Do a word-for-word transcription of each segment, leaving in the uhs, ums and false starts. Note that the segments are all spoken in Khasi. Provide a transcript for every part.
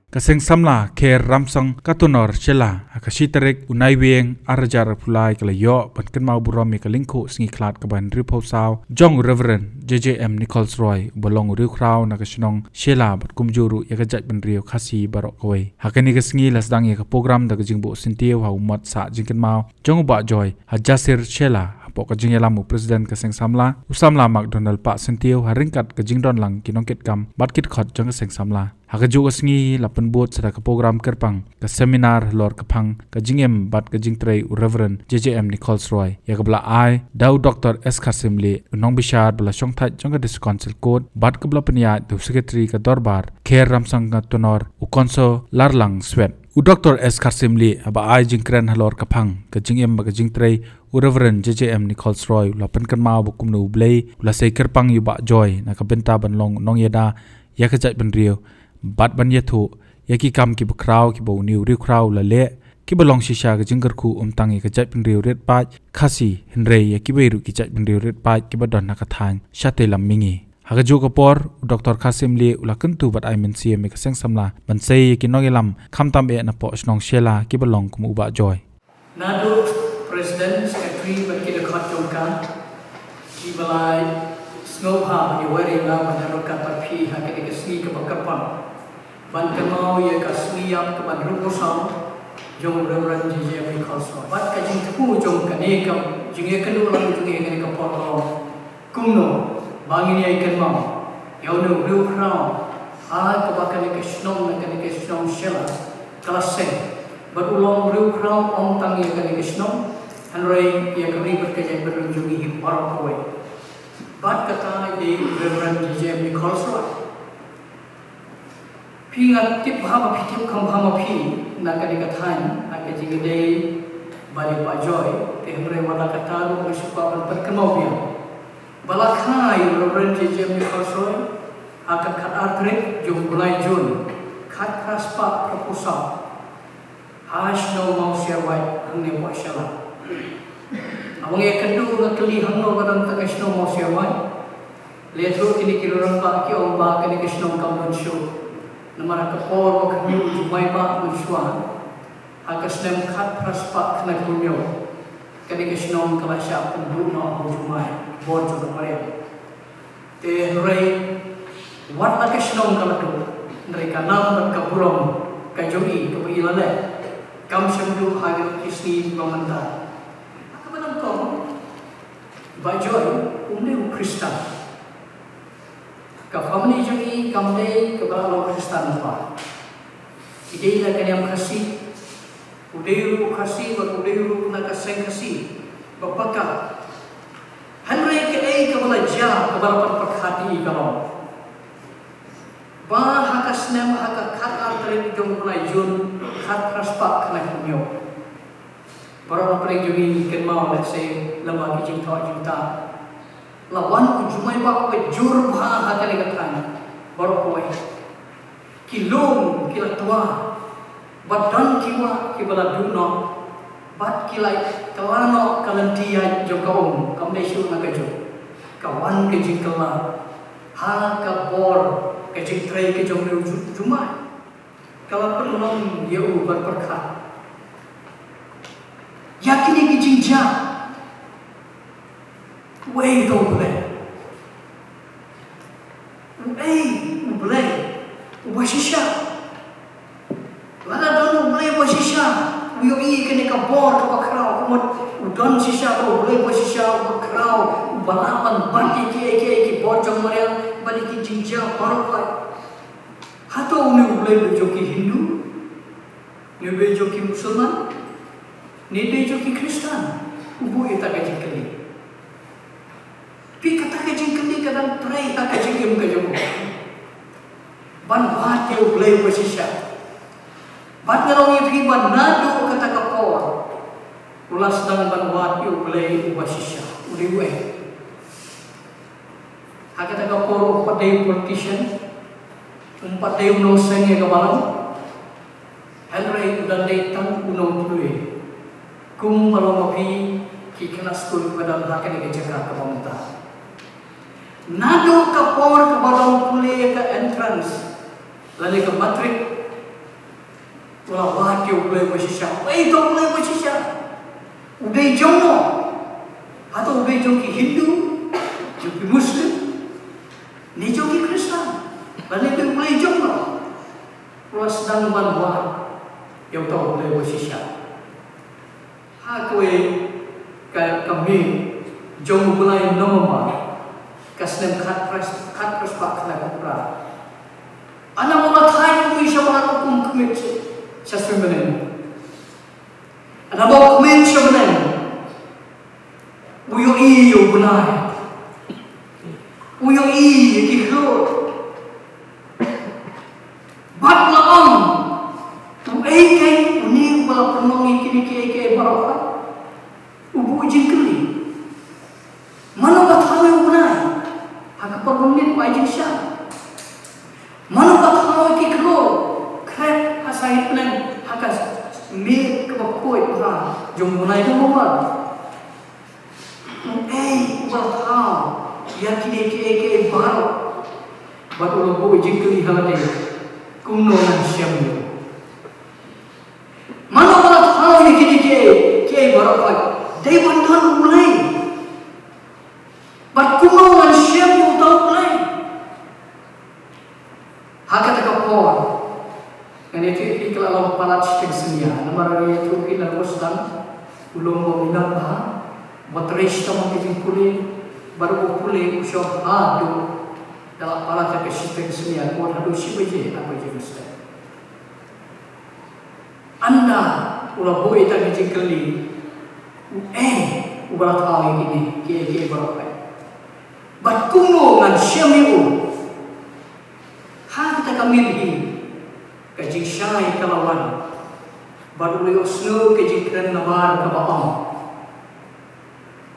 Ka Seng Samla Kher Ramsang Katunor Shella ha ka shi tarik u Naiwieng ar hajar arphew lai ka la ïoh ban kynmaw burom ïa ka lyngkhuh sngi khlad kaba hynriewphew saw jong u Reverend J J M Nichols Roy uba long u riewkhraw na ka shnong Shella bad kumjuh ruh ïa ka jaitbynriew Khasi baroh kawei. Ha kane ka sngi la sdang ïa ka program da ka jingbuh syntiew ha u mot sah jingkynmaw jong u Bah Joy ha Jasir Shella hapoh ka jingïalam u President ka Seng Samla u Samla Macdonald Pah Syntiew ha ryngkat ka jingdon lang ki nongkitkam bad ki dkhot jong ka Seng Samla. Ha kajuh ka sngi la pynbud sa da ka program kyrpang ka seminar halor ka phang ka jingim bad ka jingtrei u Reverend J J M Nichols Roy ïa kaba la ai da u Doctor S Kharsim Lieh u nongbishar ba la shongthait jong ka District Council Court bad kaba la pynïaid da u Secretary ka Dorbar Kher Ramsang Katunor u Conso Larlang Swet. U Doctor S Kharsim Lieh haba ai jingkren halor ka phang ka jingim bad ka jingtrei u Reverend J J M Nichols Roy u la pynkynmaw ba kumno U Blei u la sei kyrpang ïa u Bah Joy na ka bynta ban long u nongïada ïa ka jaitbynriew bad ban ïathuh ïa ki kam kiba khraw kiba une u riewkhraw u la leh kiba long shisha ka jingkyrkhu ym tang ïa ka jaitbynriew rit paid Khasi hynrei ïa kiwei ruh ki jaitbynriew rit paid kiba don ha ka thaiñ shatei lam mihngi. Ha kajuh ka por u Doctor Kharsim Lieh u la kyntu bad ai mynsiem ïa ka Seng Samla ban sei ïa ki nongïalam khamtam eh napoh shnong Shella kiba long kum u Bah Joy. Naduh President, Secretary bad ki dkhot jong ka kiba la sngewbha ban ïawer ïa nga ban ïaroh bad phi ha kane ka sngi kaba kyrpang ban kynmaw ïa ka sngi ïap kaba hynriewphew saw jong u Reverend J J M Nichols Roy bad ka jingthmu jong kane ka jingïakynduh lang jong ngi ha kane ka por ka long kumno ba ngin ïai kynmaw ïa une u riewkhraw ha kaba kane ka shnong, kane ka shnong Shella ka la seng bad u long u riewkhraw ym tang ïa kane ka shnong hynrei ïa ka ri bad ka jaitbynriew jong ngi hi baroh kawei. Bad kata dei u Reverend J J M Nichols Roy. Phi, nga tip bha ma phi, tip kham bha ma phi na kane ka thaiñ ha ka jingïadei bad i Bah Joy, te hynrei wat la kata ruh nga shu kwah ban pynkynmaw biang ba la kha ïa u Reverend J J M Nichols Roy ha ka khatar tarik jong u bnai Jun khatphra spah hynriewphew saw ha shnong Mawsiarwait hangne hapoh Shella. Haba nga ïakynduh nga kylli hangno ka don kata ka shnong Mawsiarwait. Lehse kine ki rangbah ki ong ba kane ka shnong kam don shuh. Namar ha ka por ba khmih u Jumai Bah mynshuwa ha ka snem khatphra spah khyndai phew hynñiew kane ka shnong ka la shah pynduh noh ha u Jumai, bor jong u Mariang. Te hynrei wat la ka shnong ka la duh, hynrei ka nam bad ka burom ka jong i kaba i la leh kam shym duh ha kine ki sngi ba mynta. Ha kaba nyngkong, Bah Joy um dei u Khristan. Ka family jong i kam dei kaba la long Khristan lypa. I dei na ka niam Khasi, u dei ruh u Khasi bad u dei ruh na ka seng Khasi ba paka. Hynrei kaei kaba la jia kaba la pynpyrkhat ïa i ka long ba ha ka snem, ha ka khatar tarik jong u bnai Jun khatphra spah khyndai phew hynñiew, baroh na pdeng jong ngi ngi kynmaw lehse lem bad ki jingthoh jingtah, la wan u Jumai Bah uba jur bha ha kane ka thaiñ baroh kawei. Ki lum ki la twa bad don ki wah kiba la duh noh bad ki la kylla noh ka lynti ïaid jong ka um, kam dei shuh na kajuh. Ka wan ka jingkylla ha ka bor ka jingtrei ka jong une u Ju-, Jumai. Ka la pynlong ïa u ban pyrkhat ïa kine ki jingjia. Uei uta U Blei? Uei U Blei uba shisha? Lada don U Blei uba shisha, u ïohi ïa kane ka bor kaba khraw, ka mut u don shisha ka U Blei uba shisha, uba khraw, uba lah ban bat ïa kiei kiei ki bor jong mariang bad ïa ki jingjia baroh kawei. Hato une U Blei u dei jong ki Hindu? Ne u dei jong ki Musulman? Ne u dei jong ki Khristan? U buh ïa kata ka jingkylli. Phi, kata ka jingkylli ka dang trei ha ka jingim ka jong u ban wad ïa U Blei uba shisha. Bad nga ong ïa phi ba naduh kata ka por u la sdang ban wad ïa U Blei uba shisha. U dei uei? Ha kata ka por um pat dei u politician, um pat dei u nongseng ïa ka balang. Hynrei u dang dei tang u nongpule. Kumba long ma phi ki khynnah skul kiba don ha kane ka jaka kaba mynta. Naduh ka por kaba long pule ïa ka entrance lane ka matric, U la wad ïa U Blei ba shisha. Uei uta U Blei ba shisha? U dei jong no? Hato u dei jong ki Hindu, jong ki Muslim, ne jong ki Khristan? Lane u dei U Blei jong no? U la sdang ban wad ïa uta U Blei ba shisha. Ha kawei ka, ka miet jong u bnai November, ka snem khatphra, khatphra spah khyndai phew phra, u nongwei u la thait u mih sha bar, u kum khmih sha, sha sui bneng. Haba u khmih sha bneng, u ïohi ïa u bnai, u ïohi ïa ki khlur. Bad u la ong, uei keiñ une uba la pynlong ïa kine kiei kiei baroh? U buh jingkylli. Mano ba thaw ïa u bnai? Ha ka por mynmiet u ai jingshai. Mano ba thaw ïa ki khlur khreh ha sahit bneng, ha ka miet kaba khuid bha jong u bnai November? Uei uba thaw ïa kine kiei kiei baroh? Bad u la buh jingkylli ha lade, kumno ngan shem ïa u? Mano ba la thaw ïa kine kiei kiei baroh? Dei ban don U Blei. Bad kumno ngan shem ïa uta U Blei? Ha kata ka por, ngan ïathuh ïa phi ka la long palat shiteng synñia. Namar ïathuh ïa phi, la u sdang u long uba minot bha, uba trei shitom ha ka jingpule, bad u pule u shong haduh da la palat ïa ka shiteng synñia, kut haduh shi baje, ar baje mynstep. Ynda u la buh ïa ka jingkylli, uei uba la thaw ïa kine kiei kiei baroh? Bad kumno ngan shem ïa u? Ha kata ka miet hi ka jingshai ka la wan, bad u la ïohsngew ka jingkren nabar kaba ong,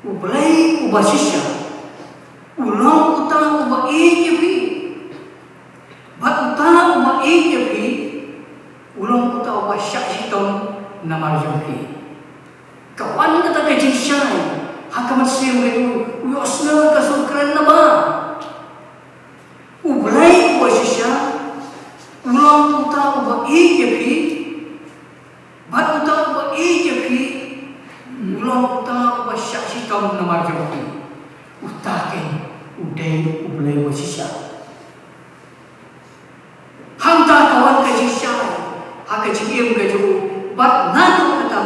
U Blei uba shisha u long uta uba ïeit ïa phi. Bad uta uba ïeit ïa phi u long uta uba shah shitom namar jong phi. Ka wan kata ka jingshai ha ka mynsiem jong u, u ïohsngew ka sur kren nabar. U Blei uba shisha u long uta uba ïeit ïa phi. Bad uta uba ïeit ïa phi u long uta uba shah shitom namar jong phi. Uta keiñ u dei U Blei uba shisha. Hangta ka wan ka jingshai ha ka jingim ka jong u, bad naduh kata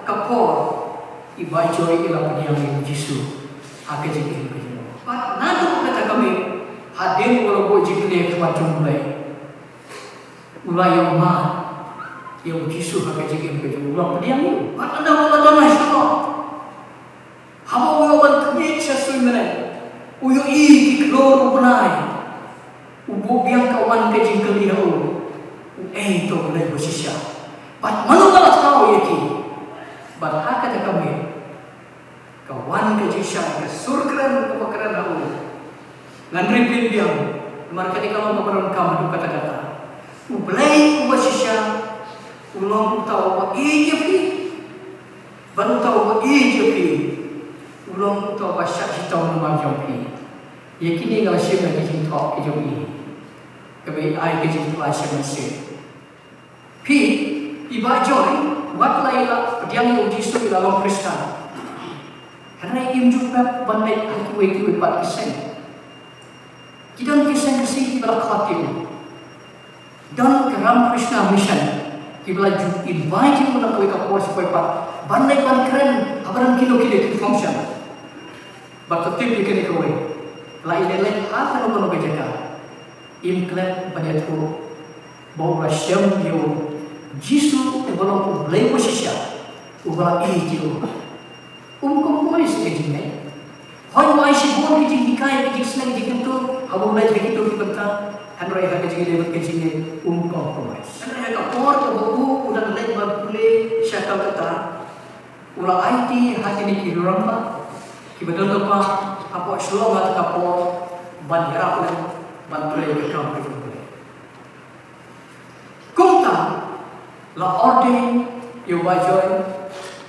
ka por i Bah Joy i la pdiang ïa u Jisu ha ka jingim ka jong u. Bad naduh kata ka miet, hadien ba u la buh jingkylli ha khmat jong U Blei, u la ïoh mad ïa u Jisu ha ka jingim ka jong u, u la pdiang ïa u. Bad ynda u la don ha shnong, haba u ïoh ban khmih sha sui bneng, u ïohi ki khlur u bnai. U buh biang, ka wan ka jingkylli ha u, uei uta U Blei ba shisha? Bad mano ba la thaw ïa ki? Bad ha kata ka miet ka wan ka jingshai, ka sur kren kaba kren ha u. Ngan repeat biang, namar kane ka long kaba donkam haduh katta katta. U Blei uba shisha u long uta uba ïeit ïa phi. Bad uta uba ïeit ïa phi u long uta uba shah shitom namar jong phi. Ïa kine nga la shim na ki jingthoh ki jong i, kaba ai ka jingpyllait sha mynsiem. Phi, i Bah Joy, wat la i la pdiang ïa u Jisu, i la long Khristan, hynrei im ju pep ban leit ha kiwei kiwei pat ki seng. Ki don ki seng Khasi kiba la khot ïa u. Don ka Ramakrishna Mission, kiba la ju invite ïa u na kawei ka por sha kawei pat ban leit ban kren ha baroh kino kino ki function. Bad to tip ïa kane kawei, la i leit leit ha kano kano ka jaka, im klet ban ïathuh ba u la shem ïa u Jisu uba long U Blei uba shisha, uba la ïeit ïa u. Um compromise ïa ka jingngeit. Hooid, u ai shibun ki jinghikai, ki jingsneng, ki jingkyntu haba u leit ha kito ki bynta, hynrei ha ka jingïadei bad ka jingngeit um compromise. Hynrei ha ka por kaba u, u dang leit ban pule sha Calcutta, u la aiti ha kine ki rangbah kiba don lypa hapoh Shillong ha kata ka por ban ïarap lem ban trei ïa ka kam ka jong U Blei. Kumta la ordain ïa u Bah Joy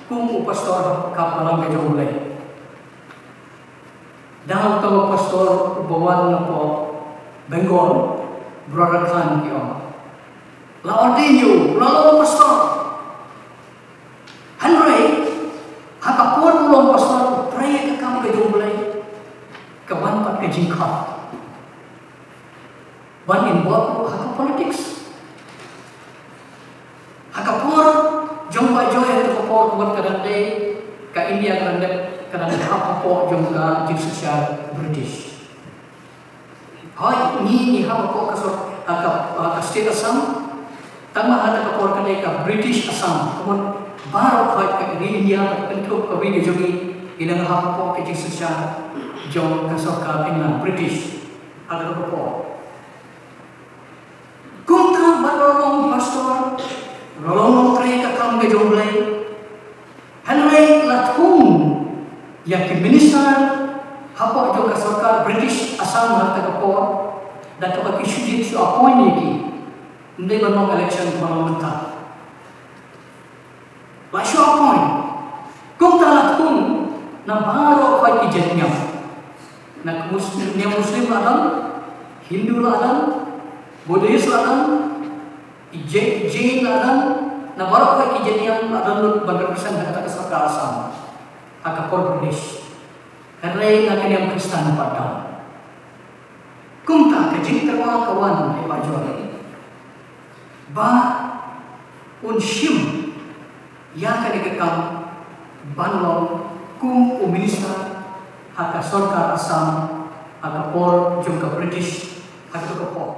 kum u pastor ha ka balang ka jong U Blei da uta u pastor uba wan napoh Bengal, Brother Khan ki ong. La ordain ïa u, la long pastor. Hynrei ha ka por u long pastor, u trei ïa ka kam ka jong U Blei, ka wan pat ka jingkhot ban involve ha ka politics. Ha ka por jong Bah Joy, ha ka por ka wan ka dang dei ka India ka dang dep, ka dang hap hapoh jong ka jingshisha British. Hooid, ngi, ngi hap hapoh ka sor, ha ka, ha ka state Assam. Tangba ha kata ka por ka dei ka British Assam. Kumta baroh hooid ka ri India, ka kynthup ka ri ka jong ngi, ngi dang hap hapoh ka jingshisha jong ka sorkar England, British. Ha kata ka por. Kumta bad la long pastor, la long nongtrei ka kam ka jong U Blei. Hynrei la thung ïa ki minister hapoh jong ka sorkar British Assam ha kata ka por, da kaba ki shu jied shu appoint ïa ki. Ym dei ban long election, ban long mynta. La shu appoint. Kumta la thung na baroh hooid ki jait niam. Na ki Mus-, niam Muslim la don, Hindu la don, Buddhist la don, ki Jai-, Jain la don, na baroh hooid ki jait niam la don lut ban represent ha kata ka sorkar Assam. Ha ka por British. Hynrei na ka niam Khristan pat don. Kumta ka jingkyrpad ka wan, eh, Bah Joy, ba un shim ïa kane ka kam ban long kum u minister ha ka sorkar Assam ha ka por jong ka British, ha ka por.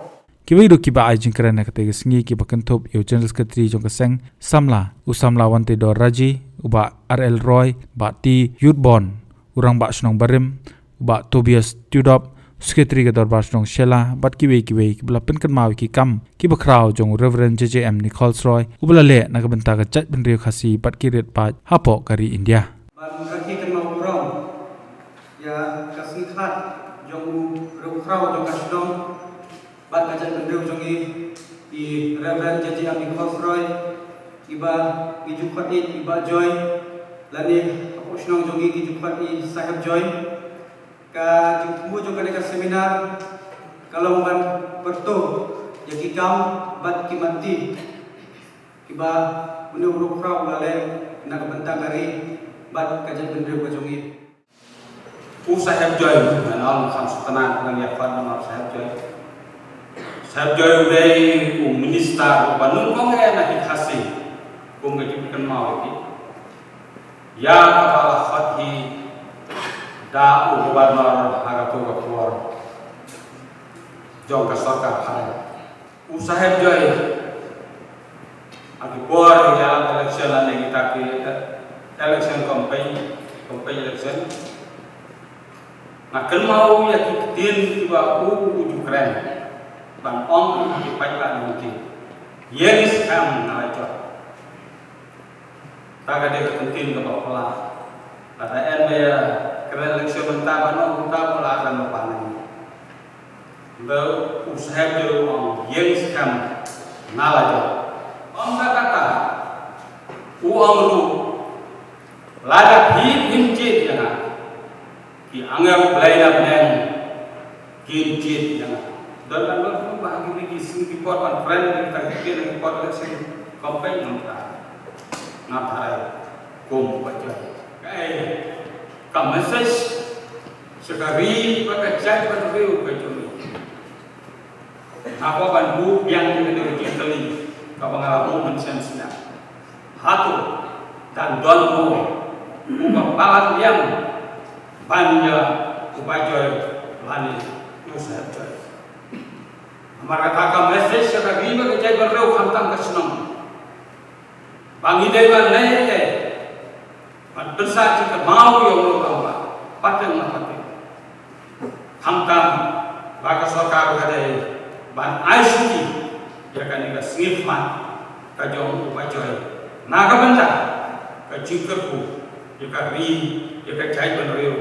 Kiwei ruh kiba ai jingkren ha katei ka sngi kiba kynthup ïa u General Secretary jong ka seng samla, u samla Wantedor Raji, u Bah R L Roy, Bah T Yutbon, u Rangbah Shnong barim, u Bah Tobias Tudop, Secretary ka Dorbar Shnong Shella, bad kiwei kiwei kiba la pynkynmaw ïa ki kam kiba khraw jong u Reverend J J M Nichols Roy, uba la leh na ka bynta ka jaitbynriew Khasi bad ki riewpaid hapoh ka ri India. Ban rakhe kynmaw burom ïa ka sngi khlad jong u riewkhraw jong ka shnong bad ka jaitbynriew jong ngi, i Reverend J J M Nichols Roy, iba ngi ju khot ïa i Bah Joy, lane hapoh shnong jong ngi ki ju khot i Saheb Joy. Ka jingthmu jong kane ka seminar ka long ban pyrto ïa ki kam bad ki mati kiba une u riewkhraw u la leh na ka bynta ka ri bad ka jaitbynriew ka jong ngi. U Saheb Joy, ngan ong kham sngewtynnat ngan ïa khot namar Saheb Joy. Saheb Joy u dei u minister uba nyngkong eh na ki Khasi, kum ka jingkynmaw ïa ki, ïa kaba la khot hi da u governor ha kato ka por jong ka sorkar phareng. U Saheb Joy, ha ki por ïalam election lane kita ki, eh, election campaign, campaign election, nga kynmaw ïa ki ktien kiba u, u ju kren ban ong ha ki paidbah jong ki. Ïeng skhem, nga la jop. Ta ka dei ka ktien kaba phylla. Lada en ba ïa kren election mynta ban ong kumta, phylla kan ba pan. Hynrei u Saheb Joy u ong ïeng skhem, nga la jop. Ym da kata, u ong ruh, lada phi phim jied ïa nga, ki angel Blei na bneng kin jied ïa nga. Don, don, don kumba ha kine ki sngi ki por ban pren, ki tang ki, ki por election campaign, ngam tharai. Ngam tharai kum u Bah Joy. Kaei ka message sha ka ri bad ka jaitbynriew ka jong ngi? Nga kwah ban buh biang ïa kane ka jingkylli kaba nga la buh mynshem sniang. Hato dang don mo uba palat liang ban ïa u Bah Joy lane u Saheb Joy? Namar kata ka message sha ka ri bad ka jaitbynriew khamtam ka shnong. Ba ngi dei ban leh ei ei ban pynsah jingkynmaw ïa u nongthoh ba pateng la pateng. Khamtam ba ka sorkar ka dei ban ai shuti ïa kane ka sngi khmat ka jong u Bah Joy na ka bynta ka jingkyrkhu ïa ka ri, ïa ka jaitbynriew